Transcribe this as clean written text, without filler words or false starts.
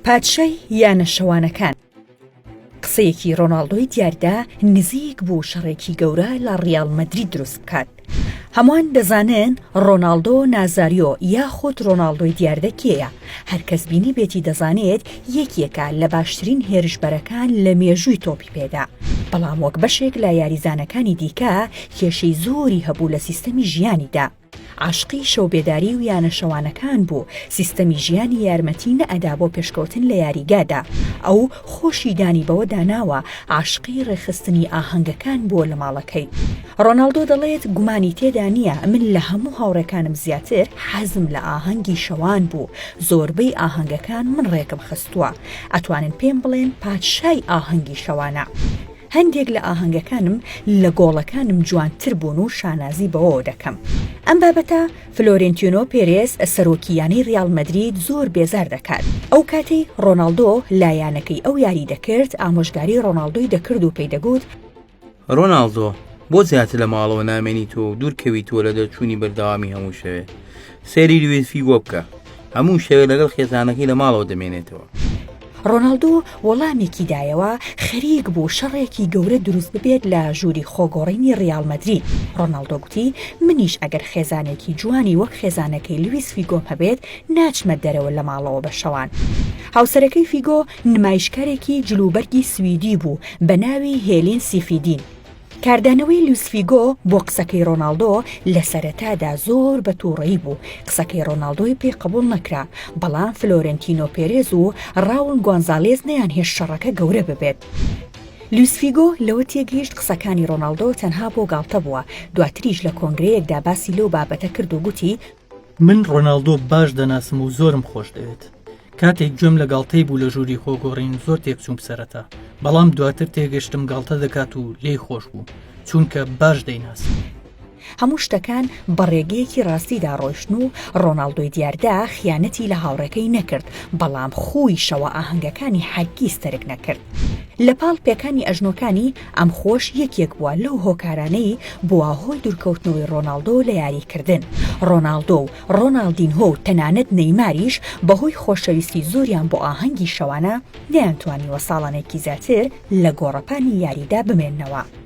پادشای یانە شەوانەکان. قسەیەکی ڕۆناڵدۆی دیاردا نزیک بوو شەڕێکی گەورە لە ڕیاڵ مەدرید دروست بکات. هەمووان دەزانن ڕۆناڵدۆ نازاریۆ یاخود ڕۆناڵدۆی دیاردە کێیە، هەرکەس بینیبێتی دەزانێت یەکێکە لە باشترین هێرشبەرەکان لە مێژووی تۆپی پێدا، بەڵام وەک بەشێک لە یاریزانەکانی دیکە کێشەی زۆری هەبوو لە سیستەمی ژیانیدا. عاشقی شەوبێداری و یانە شەوانەکان بوو، سیستەمی ژیانی یارمەتی نەئەدا بۆ پێشکەوتن لە یاریگادا، ئەو خۆشی دانی بەوەدا ناوە عاشقی ڕێکخستنی ئاهەنگەکان بووە لە ماڵەکەی. ڕۆناڵدۆ دەڵێت گومانی تێدا نییە من لە هەموو هاوڕێکانم زیاتر حەزم لە ئاهەنگی شەوان بوو، زۆربەی ئاهەنگەکان من ڕێکم خستووە، ئەتوانن پێم بڵێن پادشای ئاهەنگی شەوانە. هەندێک لە ئاهەنگەکانم لە گۆڵەکانم جوانتر بوون و شانازی بەوەوە دەکەم. ئەم بابەتە فلۆرێنتیۆنۆ پێرێز سەرۆکی یانەی ریاڵ مەدرید زۆر بێزار دەکات. ئەو کاتەی رۆناڵدۆ لە یانەکەی ئەو یاری دەکرد، ئامۆژگاری رۆناڵدۆی دەکرد و پێی دەگوت. رۆناڵدۆ، بۆ زیاتر لە ماڵەوە نامێنیتەوە و دوورکەویتەوە لە دەرچوونی بەردەوامی هەموو شەوێ؟ سەیری لویس فیگۆ بکە، هەموو شەوێ لەگەڵ خێزانەکەی لە ماڵەوە دەمێنێتەوە. ڕۆناڵدۆ وەڵامێکی دایەوە، خەریک بوو شەڕێکی گەورە دروست ببێت لە ژووری خۆگۆڕینی ڕیاڵ مەدرید، ڕۆناڵدۆ گوتی، منیش ئەگەر خێزانێکی جوانی وەک خێزانەکەی لویس فیگۆم هەبێت، ناچمە دەرەوە لە ماڵەوە بە شەوان. هاوسەرەکەی فیگۆ نمایشکارێکی جلوبەرگی سویدی بوو بە ناوی هێلین سیفیدین. کاردانەوەی لویس فیگۆ بۆ قسەکەی ڕۆناڵدۆ لە سەرەتادا زۆر بە تووڕەیی بوو، قسەکەی ڕۆناڵدۆی پێ قبوڵ نەکرا، بەڵام فلۆرێنتینۆ پێرێز و ڕاول گۆنزالێز نەیانهێشت شەڕەکە گەورە ببێت. لویس فیگۆ لەوە تێگەیشت قسەکانی ڕۆناڵدۆ تەنها بۆ گاڵتە بووە، دواتریش لە کۆنگرەیەکدا باسی لەو بابەتە کرد و گوتی، من ڕۆناڵدۆ باش دەناسم و زۆرم خۆش دەوێت. کاتێک گوێم لە گاڵتەی بوو لە ژووری خۆگۆڕین زۆر تێکچووم سەرەتا، بەڵام دواتر تێگەشتم گاڵتە دەکات و لێی خۆش بووم، چونکە باش دەیناسم. هەموو شتەکان بە ڕێگەیەکی ڕاستیدا ڕۆیشتن و ڕۆناڵدۆی دیاردا خیانەتی لە هاوڕێکەی نەکرد، بەڵام خووی شەوە ئاهەنگەکانی هەرگیز تەرک نەکرد. لە پاڵ پێکانی ئەژنۆکانی، ئەم خووەش یەکێک بووە لەو هۆکارانەی بووە هۆی دوورکەوتنەوەی ڕۆناڵدۆ لە یاریکردن. ڕۆناڵدۆ و ڕۆناڵدینهۆ و تەنانەت نەیماریش بەهۆی خۆشەویستی زۆریان بۆ ئاهەنگی شەوانە نەیانتوانیوە ساڵانێکی زیاتر لە گۆڕەپانی یاریدا بمێننەوە.